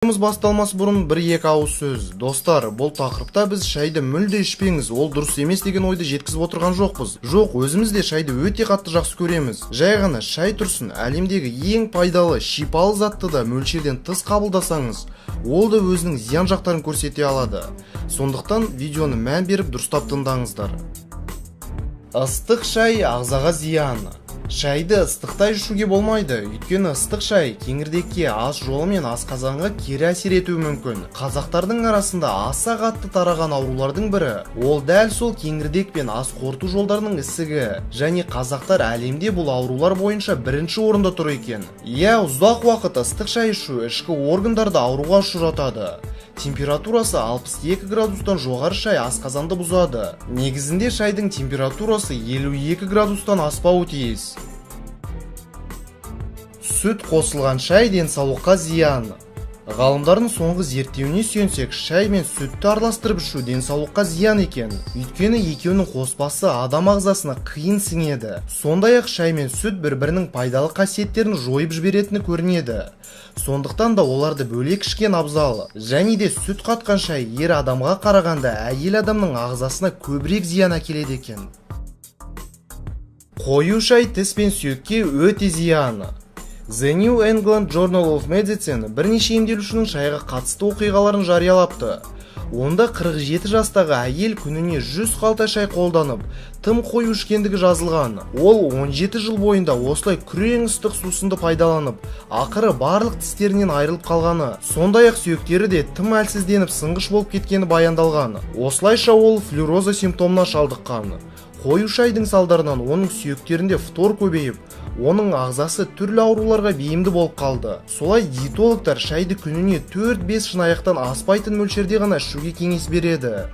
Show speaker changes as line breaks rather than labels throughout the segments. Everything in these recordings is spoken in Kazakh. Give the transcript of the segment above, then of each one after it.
Басталмас бұрын бір-екі ауыз сөз. Достар, бұл тақырыпта біз шайды мүлде ішпеңіз, ол дұрыс емес деген ойды жеткізіп отырған жоқпыз. Жоқ, өзіміз де шайды өте қатты жақсы көреміз. Жай ғана шай тұрсын, әлемдегі ең пайдалы, шипалы затты да мөлшерден тыс қабылдасаңыз, ол да өзінің зиян жақтарын көрсете алады. Сондықтан видеоны мән беріп дұрыстап тыңдаңыздар. Ыстық шай ағзаға зиян. Шайды ыстықтай ішуге болмайды, өйткені ыстық шай кеңірдекке, ас жолы мен асқазанға кері әсер етуі мүмкін. Қазақтардың арасында аса қатты тараған аурулардың бірі ол дәл сол кеңірдек пен ас қорыту жолдарының ісігі. Және қазақтар әлемде бұл аурулар бойынша бірінші орында тұр екен. Иә, ұзақ уақыт ыстық шай ішу ішкі органдарды ауруға ұшыратады. Температурасы 62 градустан жоғары шай асқазанды бұзады. Негізінде шайдың температурасы 52 градустан аспауы тиіс. Сүт қосылған шай денсаулыққа зиян. Ғалымдардың соңғы зерттеуіне сүйенсек, шай мен сүтті араластырып ішу денсаулыққа зиян екен. Өйткені екеуінің қоспасы адам ағзасына қиын сіңеді. Сондай-ақ шай мен сүт бір-бірінің пайдалы қасиеттерін жойып жіберетіні көрінеді. Сондықтан да оларды бөлек ішкен абзал. Және де сүт қатқан шай ер адамға қарағанда әйел адамның ағзасына көбірек зиян әкеледі екен. Қою шай тіс пен сүйекке өте зиян. The New England Journal of Medicine бірнеше емделушінің шайға қатысты оқиғаларын жариялапты. Онда 47 жастағы әйел күніне 100 қалта шай қолданып, тым қою ішкендігі жазылған. Ол 17 жыл бойында осылай күрең ыстық сусынды пайдаланып, ақыры барлық тістерінен айырылып қалғаны, сондай-ақ сүйектері де тым әлсізденіп сынғыш болып кеткені баяндалған. Осылайша ол флюороза симптомына шалдыққан. Қою шайдың салдарынан оның сүйектерінде фтор көбейіп, оның ағзасы түрлі ауруларға бейімді болып қалды. Солай диетологтар шайды күніне 4-5 шынаяқтан аспайтын мөлшерде ғана ішуге кеңес береді.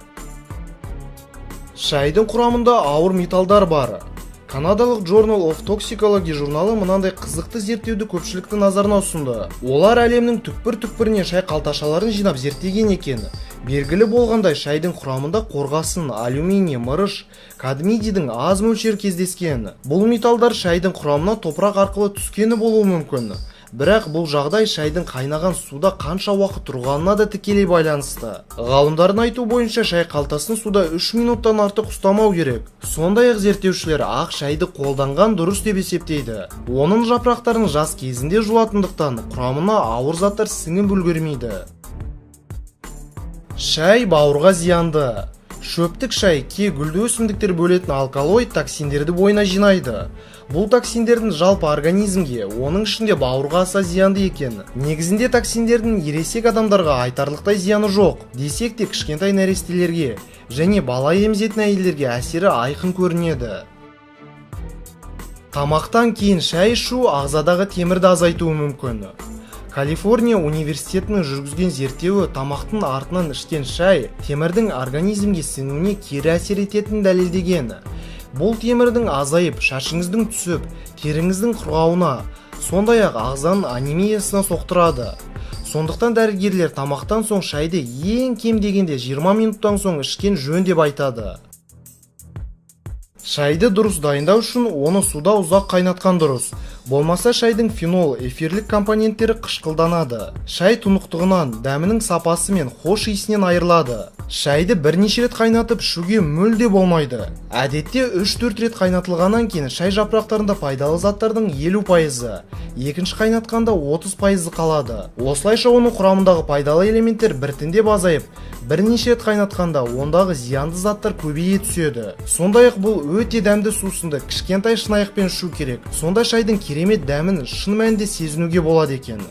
Шайдың құрамында ауыр металдар бар. Канадалық Journal of Toxicology журналы мынандай қызықты зерттеуді көпшіліктің назарына ұсынды. Олар әлемнің түкпір-түкпірінен шай қалташаларын жинап зерттеген екен. Белгілі болғандай, шайдың құрамында қорғасын, алюминий, мырыш, кадмийдің аз мөлшері кездескен. Бұл металдар шайдың құрамына топырақ арқылы түскені болуы мүмкін. Бірақ бұл жағдай шайдың қайнаған суда қанша уақыт тұрғанына да тікелей байланысты. Ғалымдардың айтуы бойынша шай қалтасын суда 3 минуттан артық ұстамау керек. Сондай-ақ зерттеушілер ақ шайды қолданған дұрыс деп есептейді. Оның жапырақтарын жас кезінде жуатындықтан құрамына ауыр заттар сіңіп үлгермейді. Шай бауырға зиянды. Шөптік шай кей гүлді өсімдіктер бөлетін алкалоид токсиндерді бойына жинайды. Бұл токсиндердің жалпы организмге, оның ішінде бауырға аса зиянды екен. Негізінде токсиндердің ересек адамдарға айтарлықтай зияны жоқ. Десек те кішкентай нәрестелерге және бала емізетін әйелдерге әсері айқын көрінеді. Тамақтан кейін шай ішу ағзадағы темірді азайтуы мүмкін. Калифорния университетінің жүргізген зерттеуі тамақтың артынан ішкен шай темірдің организмге сіңуіне кері әсер ететінін дәлелдеген. Бұл темірдің азайып, шашыңыздың түсіп, теріңіздің құрғауына, сондай-ақ ағзаның анемиясына соқтырады. Сондықтан дәрігерлер тамақтан соң шайды ең кем дегенде 20 минуттан соң ішкен жөн деп айтады. Шайды дұрыс дайындау үшін оны суда ұзақ қайнатқан дұрыс. Болмаса шайдың фенол, эфирлік компоненттері қышқылданады. Шай тұнықтығынан, дәмінің сапасы мен хош иісінен айырылады. Шайды бірнеше рет қайнатып ішуге мүлде болмайды. Әдетте 3-4 рет қайнатылғаннан кейін шай жапырақтарында пайдалы заттардың 50%, екінші қайнатқанда 30% қалады. Осылайша оның құрамындағы пайдалы элементтер біртіндеп азайып, бірнеше рет қайнатқанда ондағы зиянды заттар көбейе түседі. Сондай-ақ бұл өте дәмді сусынды кішкентай шынаяқпен ішу керек. Сонда шайдың керемет дәмін шын мәнінде сезінуге болады екен.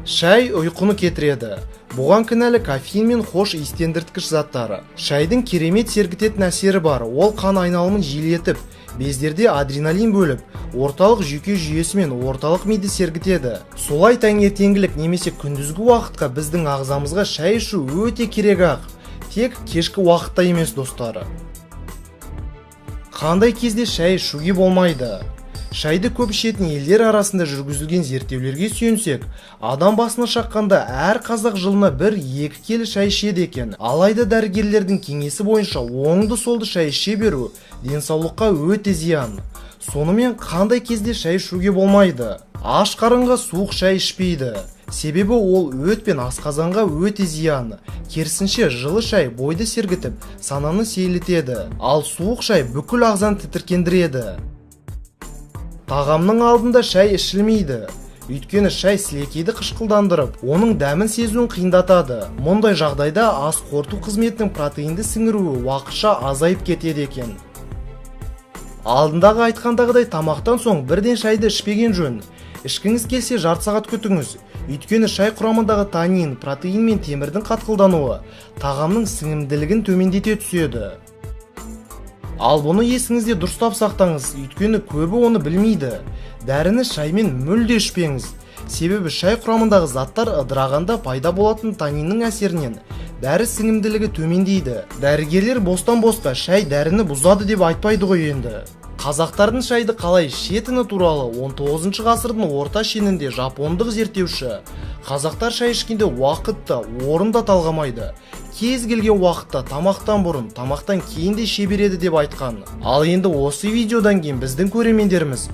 Шай ұйқыны кетіреді. Бұған кінәлі кофеин мен хош иістендірткіш заттары. Шайдың керемет сергітетін әсері бар. Ол қан айналымын жиілетіп, бездерде адреналин бөліп, орталық жүйке жүйесі мен орталық миды сергітеді. Солай таңертеңгілік немесе күндізгі уақытқа біздің ағзамызға шай ішу өте керек-ақ. Тек кешкі уақытта емес, достары. Қандай кезде шай ішуге болмайды? Шайды көп ішетін елдер арасында жүргізілген зерттеулерге сүйенсек, адам басына шаққанда әр қазақ жылына 1-2 келі шай ішеді екен. Алайда дәрігерлердің кеңесі бойынша оңды-солды шай іше беру денсаулыққа өте зиян. Сонымен қандай кезде шай ішуге болмайды? Аш қарынға суық шай ішпейді. Себебі ол өт пен асқазанға өте зиян. Керісінше, жылы шай бойды сергітіп, сананы сейілтеді. Ал суық шай бүкіл ағзаны тітіркендіреді. Тағамның алдында шай ішілмейді. Өйткені шай сілекейді қышқылдандырып, оның дәмін сезуін қиындатады. Мұндай жағдайда ас қорыту қызметінің протеинді сіңіруі уақытша азайып кетеді екен. Алдындағы айтқандағыдай, тамақтан соң бірден шайды ішпеген жөн. Ішкіңіз келсе, жарты сағат күтіңіз. Өйткені шай құрамындағы танин, протеин мен темірдің қатқылдануы тағамның сіңімділігін төмендете түседі. Ал бұны есіңізде дұрыстап сақтаңыз, өйткені көбі оны білмейді. Дәріні шаймен мүлде ішпеңіз. Себебі шай құрамындағы заттар ыдырағанда пайда болатын таниннің әсерінен дәрі сіңімділігі төмендейді. Дәрігерлер бостан-босқа шай дәріні бұзады деп айтпайды ғой енді. Қазақтардың шайды қалай ішетіні туралы 19 ғасырдың орта шенінде жапондық зерттеуші қазақтар шай ішкенде уақытта, орын да талғамайды. Кез келген уақытта тамақтан бұрын, тамақтан кейін де іше береді деп айтқан. Ал енді осы видеодан кейін біздің көрермендеріміз